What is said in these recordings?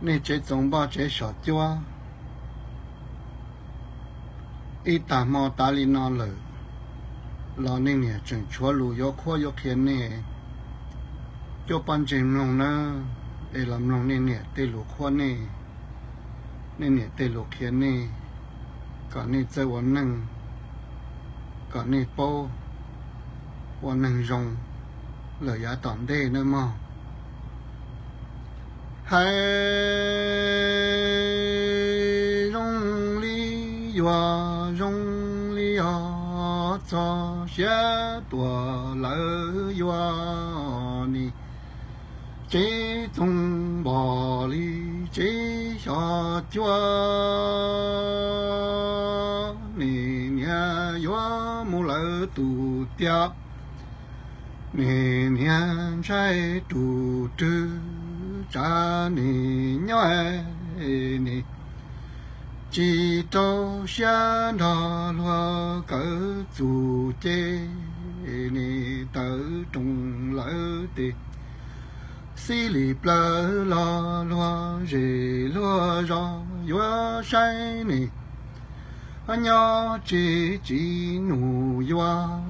Nej tsev txoos npoj tsev sov cuab ib tag hmo tas li no lawm, los nej niam tseem tshuav lus yuav qhuab yuav qhia nej. Cuab pob ntseg mloog nawb, es los mloog nej niam tej lus qhuab nej, nej niam tej lus qhia nej, kom nej txawj ua neej, kom nej paub ua neeg zoo lawm yav tom ntej nawb mog. Hais zoo li yuav zoo li os, txog siav tuaj lawm yuav nim tsev txoos npog li tsev xyom cuab, nim niam yuav mus lawm tus tiag. Nim niam ntshai tus twg, tsam nim nyob nim tsis rau siab nrog luag kawm txuj ci, nim tawm roos lawm tes xib lis plawv los luag zej luag zos yuav saib nim nyob tsis tsim nyog yuav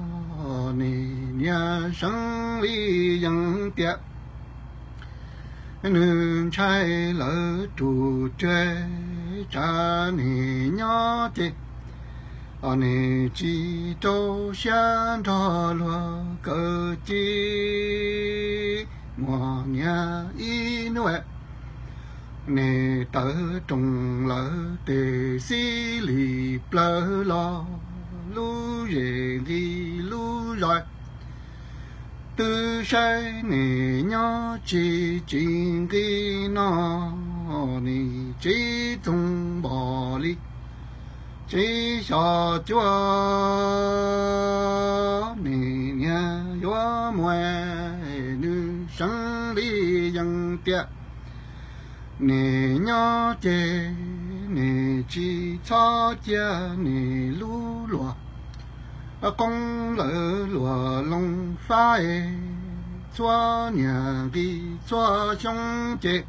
nim niam seev li yees tiag. Nws ntshai lawv tus twg, tsam nim nyob ces nim tsis rau siab nrog luag kawm ci. Muaj niag ib hnub nim tawm roos lawm tes xib lis plawv los lub zej nqis lub zos, twb saib nim nyob tsis tsim nyog nqis no, nim tsev txoos npog li tsev xyom cuab, nim niam yuav mus, nws seev li yees tiag. Nim nyob ces nim tsis txhob cia nim lub luag qoob lawm luag loo fab, txhua niag nqi txhua xyoo ces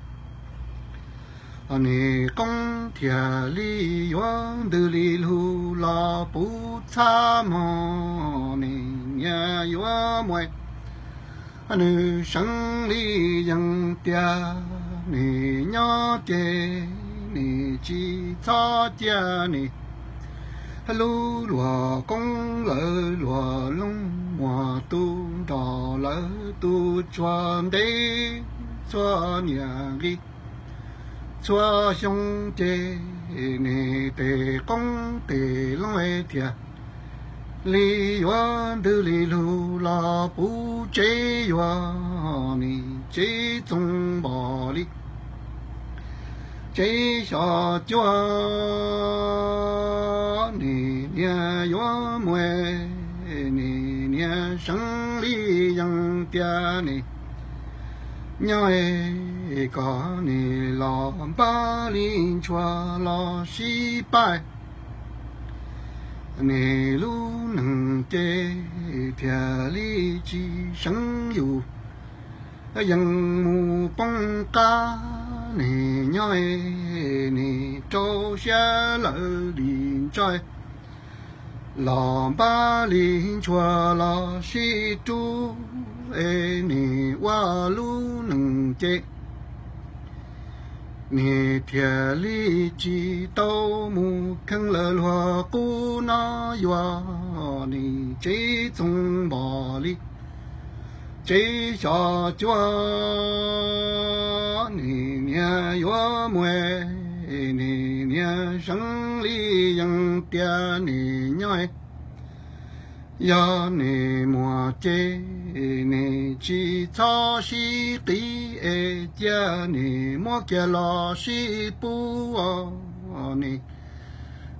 nim qoob thiaj li yuav ntws li lug los puv txhab mog, nim niam yuav mus, nws seev li yees tiag. Nim nyob ces nim tsis txhob cia nim lub luag qoob lawm luag loo, muaj tus nrog lawv tus tsuag ntev, txhua niag nqi txhua xyoo ces nim tej qoob tej loo thiaj li yuav ntws li lug los puv tsev yuav nim tsev txoos npog li tsev xyom cuab, nim niam yuav mus, nim niam seev li yees tiag. Nim nyob kom nim los npab li ntshua los sib pab, nim lub neej ces thiaj li tsis seev yus yees mus poob qab. Nim nyob nim rau siab lawm li ntsa, los npab li ntshua los sib rub, es nim ua lub neej ces nim thiaj li tsis tau mus kheej lawm luag qub no, yuav nim tsev txoos npog li tsev xyom cuab, nim niam yuav mus, nim niam seev li yees tiag. Nim nyob yog nim muaj ces nim tsis txhob sib qiv, es cia nim muab kiag los sib pub, nim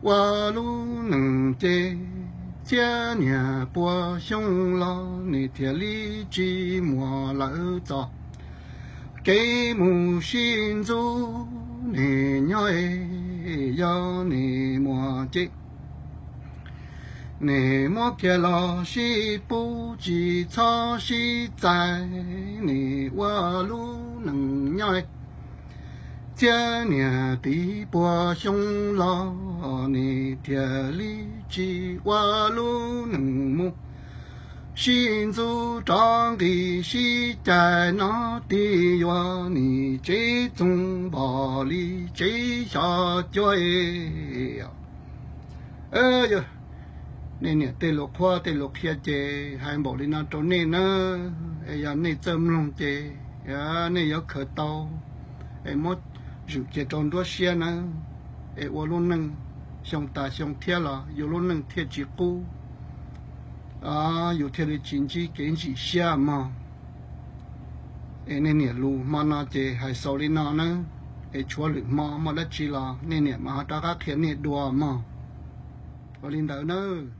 ua lub neej ces txhiab niag pua xyoo los nim thiaj li tsis muaj lawm txoj kev mus sib ntxub. Nim nyob yog nim muaj ces nim muab kiag los sib pub, tsis txhob sib txais, nim ua lub neej nyob Thiab niam tij puag xyoo los nej thiaj li tsis ua lub neej mus sib ntxub rov nqi sib cais no, tib yuav nej tsev txoov npog li tsev xyov cuab. Nej niam tej lus qhuab tej lus qhia ces hais npaum li no rau nej nawb, es yog nej txawj mloog ces nej yuav khaws tau, es muab zwm cia rau nruab siab nawb, es ua lub neej xyoo tas xyoo thiab los yus lub neej thiaj tsis qub, yus thiaj li tsis ntsib kev ntsim siab mog. Es nej niam lus hmo no ces hais xaus li no nawb, es tshuav lwm hmo muaj dab tsi los nej niam mam ho rov qab qhia nej dua mog. Ua li ntawd nawb.